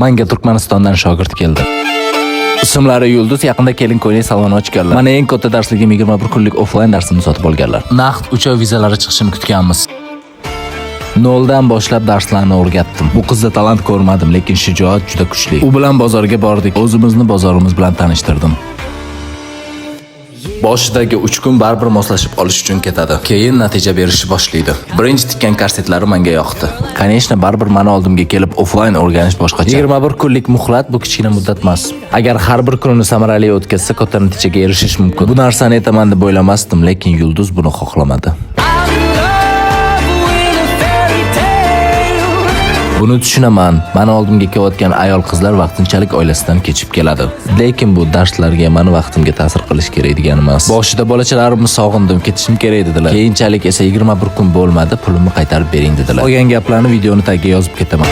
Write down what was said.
Manga Turkmanistondan shogird keldi. Ismlari Yulduz, yaqinda kelin ko'ylak saloni ochganlar. Mana eng katta darsligim, 21 kunlik offline darsimni sotib olganlar. Naqd 3 oy vizalari chiqishini kutganmiz. Noldan boshlab darslarni o'rgatdim. Bu qizda talant ko'rmadim, lekin shijoat juda kuchli. U bilan bozorga bordik. O'zimizni bozorimiz bilan tanishtirdim. Boshidagi 3 kun baribir moslashib olish uchun ketadi. Keyin natija berishni boshlaydi. Birinchi tikkan korsetlari menga yoqdi. Конечно, baribir mani oldimga kelib offline o'rganish boshqacha. 21 kunlik muhlat bu kichkina muddat emas. Agar har bir kunini samarali o'tkazsa, katta natijaga erishish mumkin. Bu narsani aytaman deb o'ylamasdim, lekin Yulduz buni xohlamadi. I'm in love with a fairy tale. Buni tushunaman. Mani oldimga kelayotgan ayol qizlar vaqtinchalik oilasidan kechib keladi. Lekin bu darslarga, mani vaqtimga ta'sir qilish kerak degani emas. Boshida bolachalarimni sog'indim, ketishim kerak dedilar. Keyinchalik esa 21 kun bo'lmadi, pulimni qaytarib bering dedilar. Qolgan gaplarni videoni tagiga yozib ketaman.